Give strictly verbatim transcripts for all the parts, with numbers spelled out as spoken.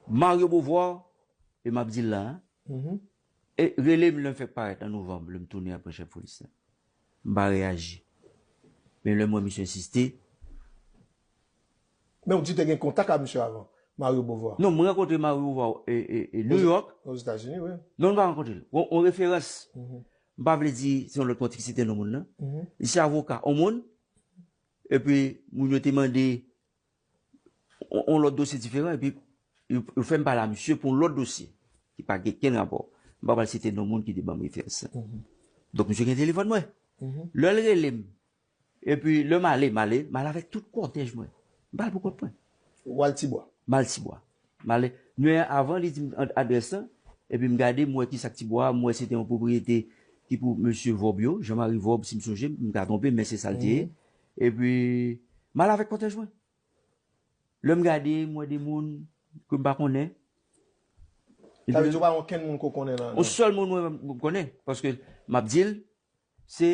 Mario Beauvoir, e m ap di l la, hein, e rele m lè m fèk parèt an novanm, lè m tounen apre chèf polis la. M pa reyaji. Men lè m wè misye ensiste. Men w di w te gen kontak ak misye avan, Mario Beauvoir. Non, mwen rankontre Mario Beauvoir e, e, e New York. Ozetazini, wi. Non, mwen pa rankontre l. On, on referans. Mwen pa vle di se yon lòt kontak, se te non moun nan. Li se avoka on moun. Epi moun yo te mande on, on lòt dosye diferan, epi yo, yo fè m pale a misye pou yon lòt dosye ki pa gen kenn rapò. M pa pral site non moun ki te ban m referans lan. Donk misye gen telefòn mwen. Lè l rele m, epi lè m ale, m ale, m ale avèk tout kòtèj mwen. M pa al pou kont mwen. W al Tibwa. M al Tibwa. M ale. Yon lè avan, li di m adrès lan, epi m gade, m wè ki sa k Tibwa, m wè se te yon pwopriyete ki pou mesye Vòb yo, Jean Marie Vòb, si m sonje, m ka twonpe, men se sa l te ye. Epi, m ale avèk kòtèj mwen. Lè m gade, m wè de moun ke m pa konnen. Sa vle di w pa gen okenn moun ke w konnen nan. Yon sèl moun mwen m konnen, paske m ap di l, se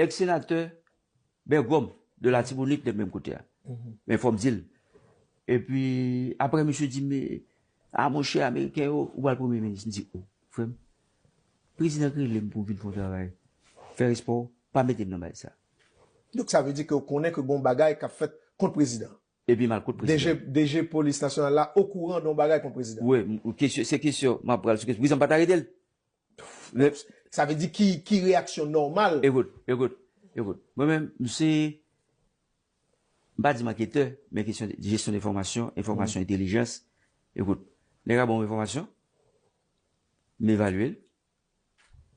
èks senatè Bègòm de Latibonit, de menm kote a. Men fò m di l. Epi, apre, misye di m, a monchè, Ameriken yo, ou pral premye minis. M di, o, frè m, prezidan k rele m pou m vin fè yon travay. Fè respè w, pa mete m nan bagay sa. Donk, sa vle di ke w konnen ke gen yon bagay k ap fèt kont prezidan. Epi m al kot prezidan. DG, DG Polis Nasyonal la okouran de yon bagay kont prezidan. Wi, kesyon, se kesyon, m ap pral sou kesyon. Prezidan pa t arete l. Sa vle di ki, ki reyaksyon nòmal? Ekout, ekout, ekout. Mwen menm, m se, m pa di m anketè, men kesyon de jesyon de enfòmasyon, enfòmasyon, entèlijans. Ekout, nèg la ban m enfòmasyon, m evalye l,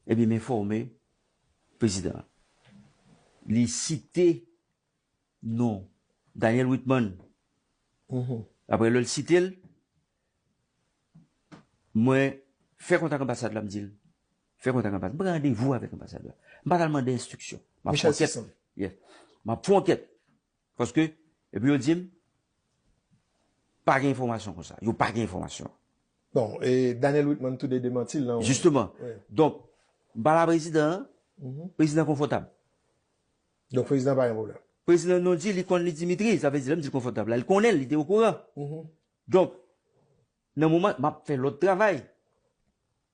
epi m enfòme prezidan an. Li site non Daniel Whitman. Apre lè l site l, mwen fè kontak anbasad la, m di l, fè kontak anbasad. M pran randevou avèk anbasad la. M pa t al mande enstriksyon. M ap fè ankèt. M ap fè ankèt. Paske, epi yo di m, pa gen enfòmasyon konsa. Yo pa gen enfòmasyon. Bon, e Daniel Whitman tou de demanti l nan. Jisteman. Donk, m pale a prezidan an, prezidan konfòtab. Donk, prezidan pa gen pwoblèm. Prezidan non di, li konn li Dimitri, sa vle di, lè m di l konfòtab la, li konnen l, li te okouran. Donk, nan moman, m ap fè lòt travay.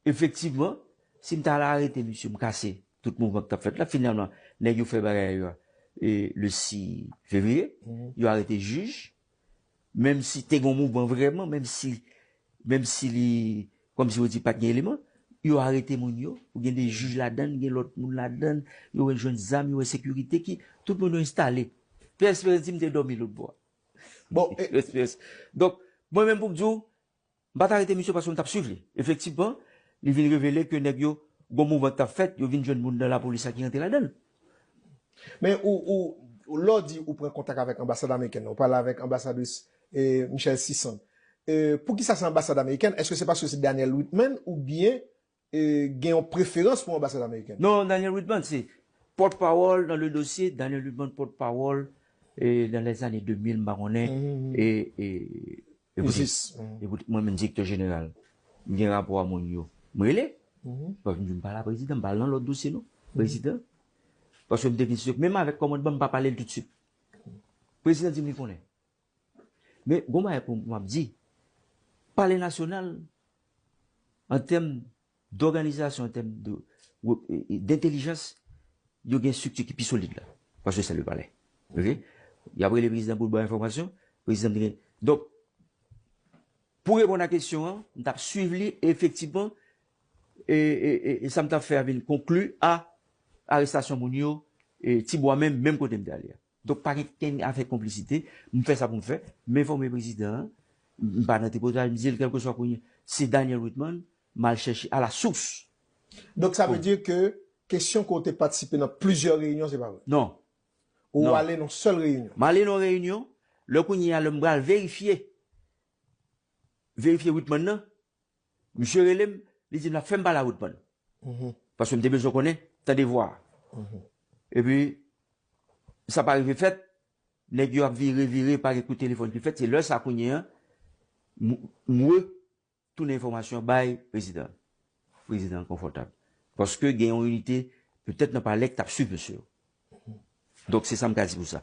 Efektivman, si m ta al arete misye, m kase tout mouvman ki t ap fèt la. Finalman, nèg yo fè bagay yo, e, le sis fevriye, yo arete jij, menm si te gen yon mouvman vrèman, menm si, menm si li, kòmsi yo di pa t gen eleman, yo arete moun yo, ou gen de jij ladan, gen lòt moun ladan, yo wè jwenn zam, yo wè sekirite ki, tout moun yo enstale. Pè Esperans di m te dòmi lòt bò. Bon, Donk, mwen menm pou m di w, m pa t arete misye paske m t ap swiv li. Efektivman, li vin revele ke nèg yo, gon mouvman k t ap fèt, yo vin jwenn moun nan lapolis la ki rantre ladan l. Men ou, ou, ou lè w di ou pran kontak avèk anbasad amerikèn nan, ou pale avèk anbasadris, e, Michelle Sison. E, poukisa se anbasad amerikèn? Èske se paske se Daniel Whitman oubyen e, gen yon preferans pou anbasad amerikèn? Non, Daniel Whitman, se pòtpawòl dans le dossier, Daniel Whitman, pòtpawòl, e, dans les années deux mille, m pa konnen, e, e, e, mwen menm direktè jeneral, m gen rapò a moun yo. M rele, m di m pale a prezidan, m pale nan lòt dosye non, prezidan. Paske m te vin sou, menm avèk kòmandman, m pa pale l toutswit. Prezidan di m li konnen. Men, gon bagay pou m ap di, palè nasyonal, an tèm dòganizasyon, an tèm de, e, e, dentèlijans, yo gen estrikti ki pi solid la. Paske se le palè. Oke? Y ap rele prezidan pou l ba enfòmasyon, prezidan te gen. Donk, pou reponn a kesyon an, m t ap swiv li, e efektivman, e, e, e, e sa m t ap fè a vin konkli a arestasyon moun yo, e Tibwa menm, menm kote m te ale a. Donk, pa gen kenn afè konplisite. M fè sa pou m fè. M enfòme prezidan an. M pa nan tripotay, m di l kèlkeswa kounye a, se Daniel Whitman, m al chèche à la source. Donk, sa vle di ke kesyon ke w te patisipe nan plizyè reyinyon, se pa vre? Non. Ou ale nan sèl reyinyon? M ale nan reyinyon. Lè kounye a, lè m pral verifye, verifye Whitman nan, misye rele m, li di m l ap fè m pale a Whitman. Paske m te bezwen konnen, tande vwa a. Epi, sa pa rive fèt, nèg yo ap vire, vire, pa gen kout telefòn ki fèt, se lè sa kounye a, m, m retounen enfòmasyon bay prezidan. Prezidan an konfòtab. Paske gen yon inite, petèt nan palè k t ap swiv mesye yo. Donk, se sa m ka di pou sa.